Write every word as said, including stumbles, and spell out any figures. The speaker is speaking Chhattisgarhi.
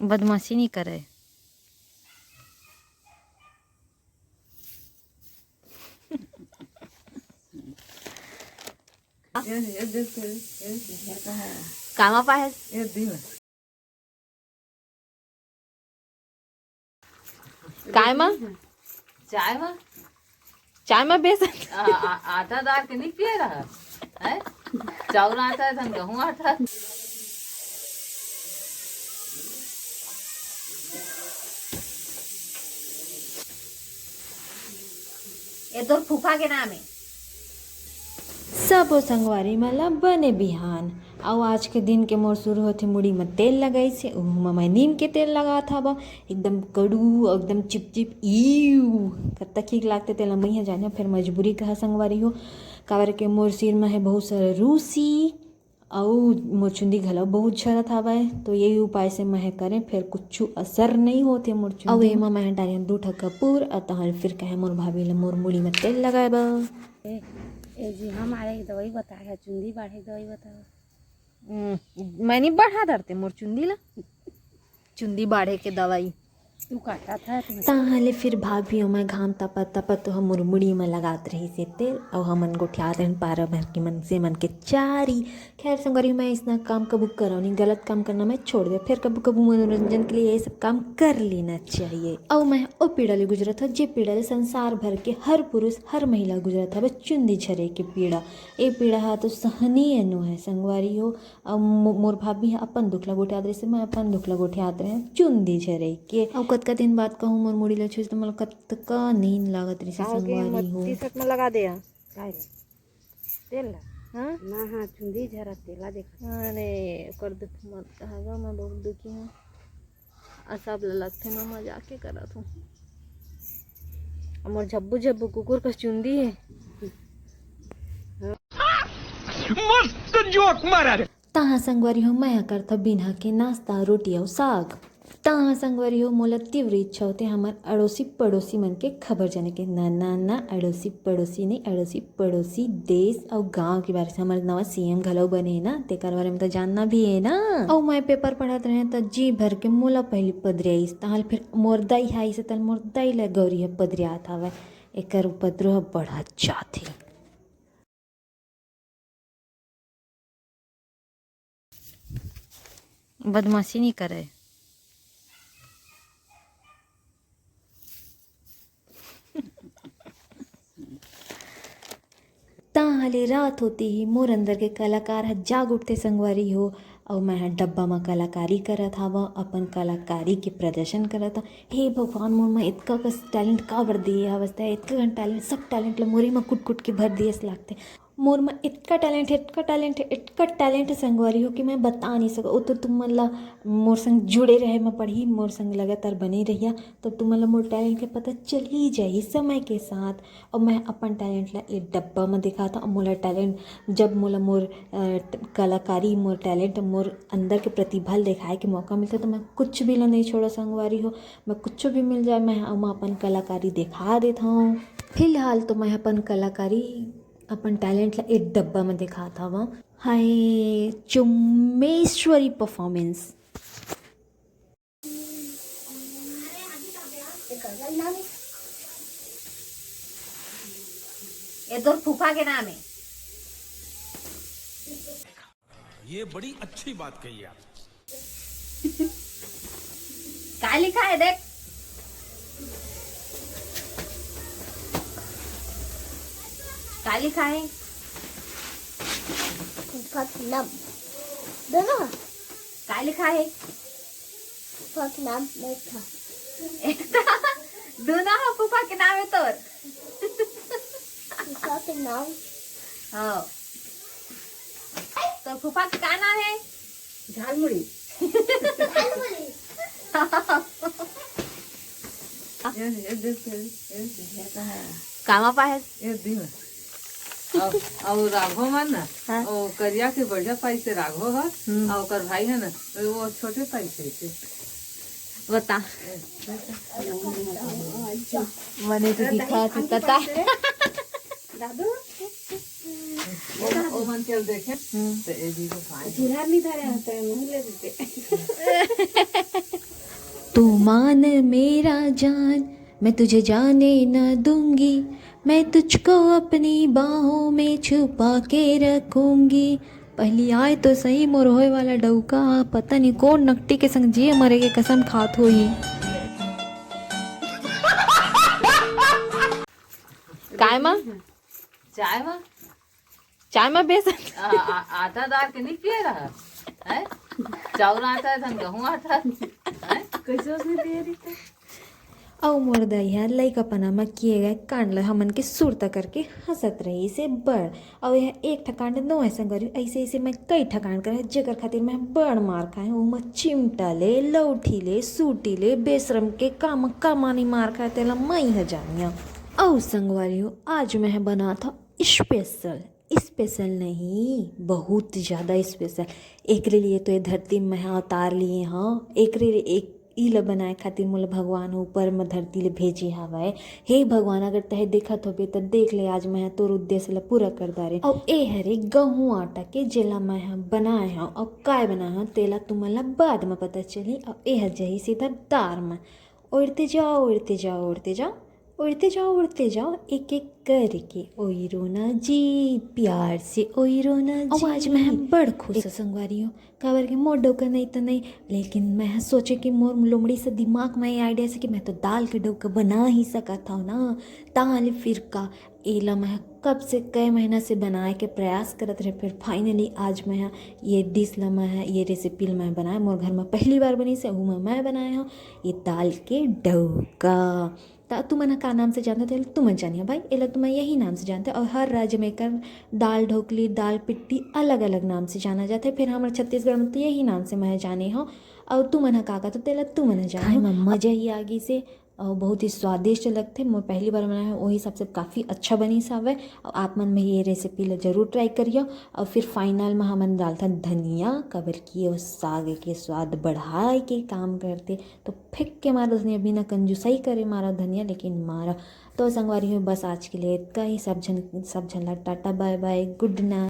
बदमाशी नहीं करे। ये, ये देख, ये, ये, कामा पाहे? ये दी में। काय मा? चाय मा? चाय मा बेसन? आ, आ, आटा डाल के नहीं पिए रहा है? चाउर आटा है, धन गहूँ आटा। ये तोर फूफा के नाम है। सबो संगवारी मन ला बने बिहान। अउ आज के दिन के मोर शुरू होथे मुड़ी म तेल लगाई से, उहू म मैं नीम के तेल लगात हवं। एकदम कड़ू अउ एकदम चिपचिप, ईऊ, कतका ठीक लागथे तेला मैं ह जाने। फेर मजबूरी कहा संगवारी हो, काबर के मोर सिर म हे बहुत सारा रूसी, अउ मोर चुंदी घलो बहुत झरत हवय, तो यही उपाय से मैं करें, फेर कुछु असर नहीं होथे मोर चुंदी अउ म। एमा मैं डारें दू ठा कपूर, अउ तहन फिर कहे मोर भाभी ल मोर मुड़ी म तेल लगाए बर। ए, ए जी, हम आए दवाई बताए है, चुंदी बाढ़े के दवाई बताओ। हम्म, मैं नहीं बढ़ा डरते मोर चुंदी ला। चुंदी बाढ़े के दवाई। तू काटा था, तू। ताहले फिर भाभी अउ मैं घाम तपत तपत तो हमर मुड़ी म लगात रहिस हे तेल, अउ हमन गोठियात रहन पारा भर के मनसे मन के चारी। खैर संगवारी, मैं अइसना काम कभू करव नहीं, गलत काम करना मैं छोड़ दे। फेर कभू कभू मनोरंजन के लिए ये सब काम कर लेना चाहिए। अउ मैं ओ पीड़ा ले गुजरत हव, जे पीड़ा ले संसार भर के हर पुरुष, हर महिला गुजरत हवे, चुंदी झरे के पीड़ा। ए पीड़ा ह तो सहनीय नो है संगवारी हो। अउ मो-, मोर भाभी ह अपन दुख ल गोठियात रहिस, मैं अपन दुख ल गोठियात रहें, चुंदी झरे के। अउ कतका दिन बाद कहूँ मोर मुड़ी ल छुइस, त मोला कतका नींद लागत रहिस का हो गे, संगवारी हो। टी-शर्ट में लगा दे, हाँ। काय ला? तेल ला? हाँ? ना, हाँ, चुंदी झरा तेला देखा। अरे, ओकर दुख मत कहा गा, मैं बहुत दुखी हूँ। आ सब ल लगथे, मैं मजाक के करत हूँ। आ मोर झब्बू झब्बू कुकुर कस चुंदी हे। मस्त जोक मारा रे। तहाँ संगवारी हो, मैं ह करथव बिना के नाश्ता, रोटी अउ साग। तहाँ संगवारी हो, मोला तीव्र इच्छा होथे हमर अड़ोसी पड़ोसी मन के खबर जाने के। ना, ना, ना, अड़ोसी पड़ोसी नहीं, अड़ोसी पड़ोसी देश अउ गांव के बारे से। हमर नवा सीएम घलो बने हे ना, तेकर बारे में तो जानना भी हे ना। अउ मैं पेपर पढ़त रहें त जी भर के मोला पहली पदरियाइस, तहाँ ले फिर मोर दाई ह आइस, तहाँ ले मोर दाई ल गौरी ह पदरियात हवय। एकर उपद्रव ह बढ़त जात हे। बदमाशी नहीं करे। तहाँ ले रात होते ही मोर अंदर के कलाकार ह जाग उठथे संगवारी हो, अउ मैं ह डब्बा म कलाकारी करत हवं, अपन कलाकारी के प्रदर्शन करत हवं। हे भगवान, मोर म इतका कस टैलेंट काबर दिए हवस तैं? इतका कन टैलेंट, सब टैलेंट ल मोरे म कुट-कुट के भर दिए अस लागथे। मोर म इतका टैलेंट हे, इतका टैलेंट हे, इतका टैलेंट हे संगवारी हो कि मैं बता नहीं सकव। ओ तो तुमन ल मोर संग जुड़े रहे म पड़ही, मोर संग लगातार बने रहिया, तब तुमन ल मोर टैलेंट के पता चल ही जाही समय के साथ। अउ मैं अपन टैलेंट ल ए डब्बा म दिखात हवं। अउ मोला टैलेंट, जब मोला मोर, अ, ट-, कलाकारी, मोर टैलेंट, मोर अंदर के प्रतिभा ल दिखाए के मौका मिलथे, त मैं कुछ भी ल नहीं छोड़व संगवारी हो। मैं कुछ भी मिल जाए, मैं ओमा अपन कलाकारी दिखा देत हवं। फिलहाल तो मैं अपन कलाकारी, अपन टैलेंट ल ए डब्बा म दिखात हवं। हाय, चुम्मेश्वरी परफॉर्मेंस। ये तोर फूफा के नाम है। ये बड़ी अच्छी बात कही आप। का लिखा है देख, का लिखा है? फूफा के नाम। दोनों। का लिखा है? फूफा के नाम एक था। एक था। दोनों हो फूफा के नाम है तोर। फूफा के नाम। हाँ। तोर फूफा के का नाम है? झालमुड़ी। ये, ये देख, ये, ये। कामा पाहे? ये दी में। अउ, अउ राघो मन ना, हाँ। ओ करिया के बढ़िया पाइसे राघो ह, हम्म। अउ ओकर भाई है ना, वो छोटे पाइसे से। बता। ए, बता। मने तो दिखा थी, पता है। दादू? ओ, ओ मन के देखे, हम्म। तो ए भी तो पाए। चूल्हा नहीं धरे हैं, तो मुँह ले देते। तू मान मेरा जान, मैं तुझे जाने न दूंगी, मैं तुझको अपनी बाहों में छुपा के रखूंगी। पहली आए तो सही मोर होए वाला डउका, पता नहीं कौन नकटी के संग जिए मरे के कसम खात होही। काय मा? चाय मा? चाय मा बेसन? आ, आ, आटा डाल के नहीं पिए रहा है? चाउर आटा है, धन गहूं आटा है? कैसे उसने पिए रही? अउ मोर दाई ह लइकापना म किए गए कांड ल हमन के सुरता करके हंसत रहिस हे बड़। अउ यह एक ठा कांड नो हे संगवारी, अइसे अइसे मैं कई ठा कांड करे जेकर खातिर मैं बड़ मार खाए हूँ। ओमा चिमटा ले, लौठी ले, सूटी ले, बेशरम के काम कमानी मार खाए तेला मई ह जानिया। अउ संगवारी हो, आज मैं ह बनात हव स्पेशल, स्पेशल नहीं, बहुत ज्यादा स्पेशल। एकरे लिए तो ये धरती में मैं ह अवतार लिए हव, एकरे लिए एक ई ल बनाए खातिर मोला भगवान ह ऊपर म धरती ले भेजे हवय। हे भगवान, अगर तहे देखत होबे त देख ले, आज मैं ह तोर उद्देश्य ल पूरा कर डारे। अउ ए हरे गहूं आटा के, जेला मैं ह बनाए हव। अउ काय बनाए हव तेला तुमन ल बाद म पता चली। अउ ए ह जही सीधा दार म। ओढ़ते जाओ, ओढ़ते जाओ, ओढ़ते जाओ, ओढ़ते जाओ, ओढ़ते जाओ, एक एक करके ओई रोना जी, प्यार से ओई रोना जी। आज मैं ह बड़ खुश हव संगवारी हो, काबर के मोर डौका नहीं त नहीं, लेकिन मैं ह सोचे कि मोर लोमड़ी से दिमाग में ये आइडिया से कि मैं तो दाल के डौका बना ही सकत हव ना। ताले फिर का, एला मैं ह कब से कई महीना से बनाए के प्रयास करत रहे, फिर फाइनली आज मैं ह ये डिश ला मैं ह, ये रेसिपी ला मैं बनाए। मोर घर में पहली बार बनी से, ओहू मैं, मैं बनाए हव ये दाल के डौका। त तुमन ह का नाम से जानत हो, तुमन जानिया भाई, एला तुमन यही नाम से जानते। और हर राज्य में एकर दाल ढोकली, दाल पिट्ठी अलग-अलग नाम से जाना जाथे। फिर हमर छत्तीसगढ़ में तो यही नाम से मैं जाने हव। और तुमन ह का कहत हो, तेला तुमन ह जाने खाए हो। में मजा ही आ गई से, और बहुत ही स्वादिष्ट लगथे। मोर पहली बार बनाए हव, वही सबसे काफ़ी अच्छा बनी सावे। और आप मन में ये रेसिपी ला जरूर ट्राई करियो। और फिर फाइनल में हमन डालथन धनिया, काबर कि वो साग के स्वाद बढ़ाए के काम करथे। तो फेंक के मारा धनिया, बिना कंजूसाई करे मारा धनिया, लेकिन मारा। तो संगवारी हो, बस आज के लिए इतना ही। सब झन, सब झन ला टाटा, बाय बाय, गुड नाइट।